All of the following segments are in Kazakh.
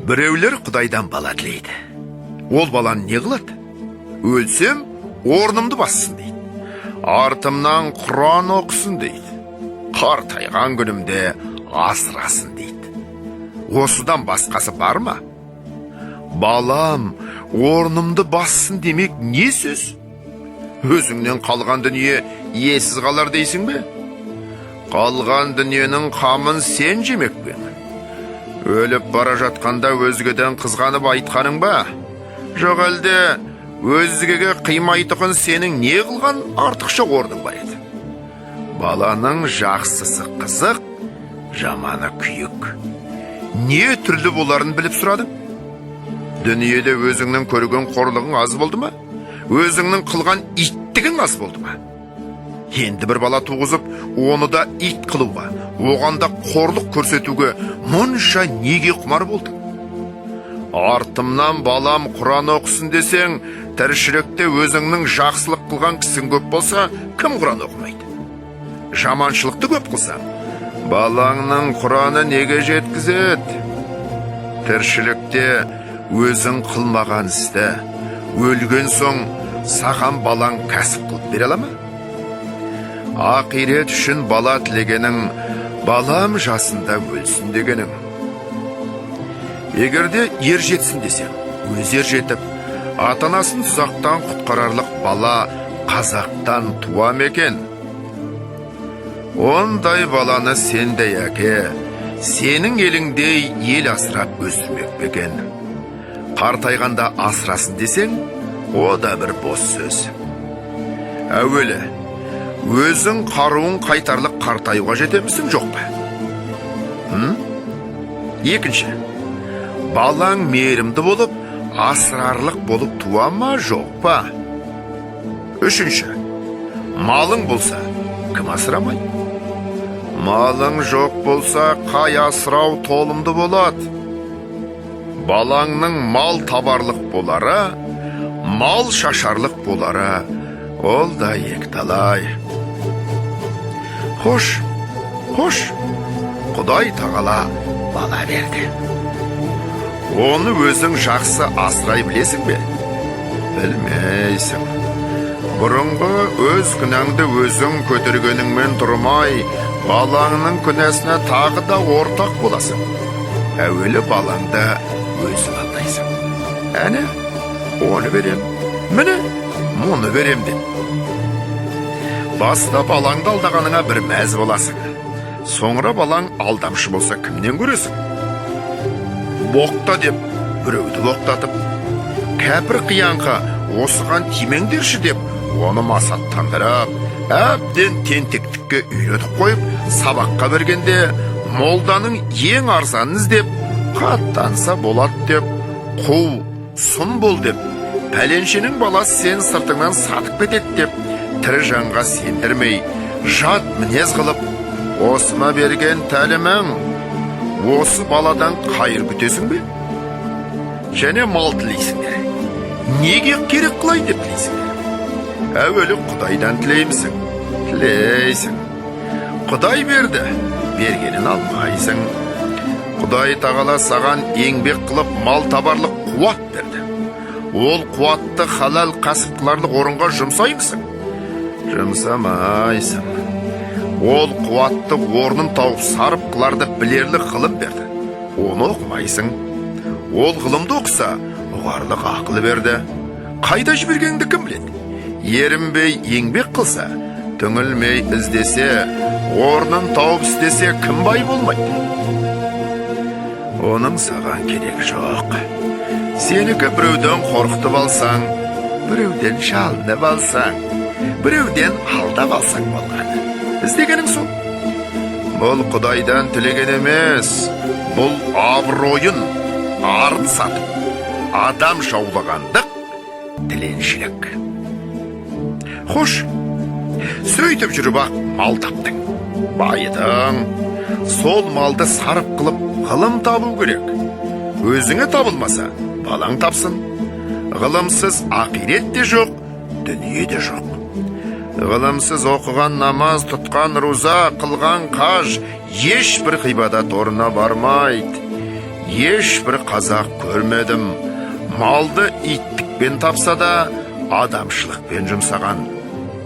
Біреулер Құдайдан бала тілейді. Ол баланы не қылады? Өлсем, орнымды бассын дейді. Артымнан Құран оқысын дейді. Қартайған күнімде асырасын дейді. Осыдан басқасы бар ма? Балам, орнымды бассын демек не сөз? Өзіңнен қалған дүние иесіз қалар дейсің бе? Қалған дүниенің қамын сен жемек пе? Өліп бара жатқанда өзгеден қызғанып айтқаның ба? Жоқ әлде өзгеге қимайтұғын сенің не қылған артықша орның бар еді? Баланың жақсысы қызық, жаманы күйік. Не түрлі боларын біліп сұрадың? Дүниеде өзіңнің көрген қорлығың аз болды ма? Өзіңнің қылған иттігің аз болды ма? Енді бір бала туғызып, оны да ит қылуға, оған да қорлық көрсетуге мұнша неге құмар болдың? Артымнан балам Құран оқысын десең, тіршілікте өзіңнің жақсылық қылған кісің көп болса, кім Құран оқымайды? Жаманшылықты көп қылсаң, балаңның Құраны неге жеткізеді? Тіршілікте өзің қылмаған істі, өлген соң саған балаң кәсіп қылып бере ала ма? Ақирет үшін бала тілегенің, балам жасында өлсін дегенің. Егерде ер жетсін десең, өз ер жетіп, ата-анасын тұзақтан құтқарарлық бала қазақтан туа ма екен? Ондай баланы сендей әке, сенің еліңдей ел асырап өсірмек пе екен? Қартайғанда асырасын десең, о да бір бос сөз. Әуелі, өзің қаруын қайтарлық қартаюға жетемісің, жоқ па? Екінші, балаң мейірімді болып, асырарлық болып туа ма, жоқ па? Үшінші, малың болса, кім асырамайды? Малың жоқ болса, қай асырау толымды болады? Балаңның мал табарлық болары, мал шашарлық болары, ол да екіталай. Хош, хош, Құдай тағала бала берді. Оны өзің жақсы асырай білесің бе? Білмейсің. Бұрынғы өз күнәңді өзің көтергеніңмен тұрмай, балаңның күнәсіне тағы да ортақ боласың. Әуелі балаңды өзің алдайсың. Әне, оны берем, міне, мұны берем деп. Баста балаңды алдағаныңа бір мәз боласың. Соңыра балаң алдамшы болса, кімнен көресің? Боқта деп біреуді боқтатып, кәпір қияңқы осыған тимеңдерші деп, оны масаттандырып, әбден тентектікке үйретіп қойып, сабаққа бергенде молданың ең арзанын іздеп, қаттанса болады деп, қу, сұм бол деп, пәленшенің баласы сен сыртыңнан сатып кетеді деп, тірі жанға сендірмей, жат мінез қылып, осыма берген тәлімің, осы баладан қайыр күтесің бе? Және мал тілейсіңдер. Неге керек қылайын деп тілейсіңдер? Әуелі Құдайдан тілеймісің? Тілейсің. Құдай берді, бергенін алмайсың. Құдай тағала саған еңбек қылып мал табарлық қуат берді. Ол қуатты халал кәсіп қыларлық орынға жұмсаймысың? Жұмсамайсың. Ол қуатты орнын тауып сарып қыларды білерлік ғылым берді. Оны оқымайсың. Ол ғылымды оқыса, ұғарлық ақыл берді. Қайда жібергеніңді кім біледі? Ерінбей еңбек қылса, түңілмей іздесе, орнын тауып істесе, кім бай болмайды? Оның саған керек жоқ. Сенікі біреуден қорқытып алсаң, біреуден жалынып алсаң, біреуден алдап алсаң болғаны. Іздегенің сол. Бұл Құдайдан тілеген емес, бұл абыройын, арын сатып, адам жаулағандық, тіленшілік. Хош, сөйтіп жүріп ақ мал таптың. Байыдың. Сол малды сарып қылып ғылым табу керек. Өзіңе табылмаса, балаң тапсын. Ғылымсыз ақирет те жоқ, дүние де жоқ. Ғылымсыз оқыған намаз, тұтқан руза, қылған қаж ешбір ғибадат орнына бармайды. Ешбір қазақ көрмедім, малды иттікпен тапса да, адамшылықпен жұмсаған.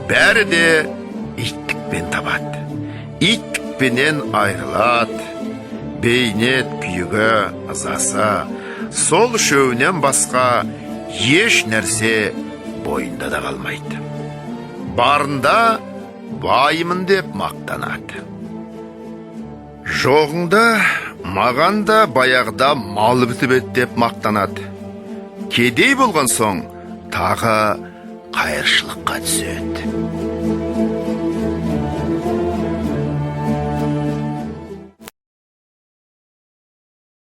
Бәрі де иттікпен табады, иттікпенен айырылады. Бейнет, күйігі, ызасы — сол үшеуінен басқа еш нәрсе бойында да қалмайды. Барында баймын деп мақтанады, жоғыңда маған да баяғыда мал бітіп еді деп мақтанады. Кедей болған соң тағы қайыршылыққа түседі.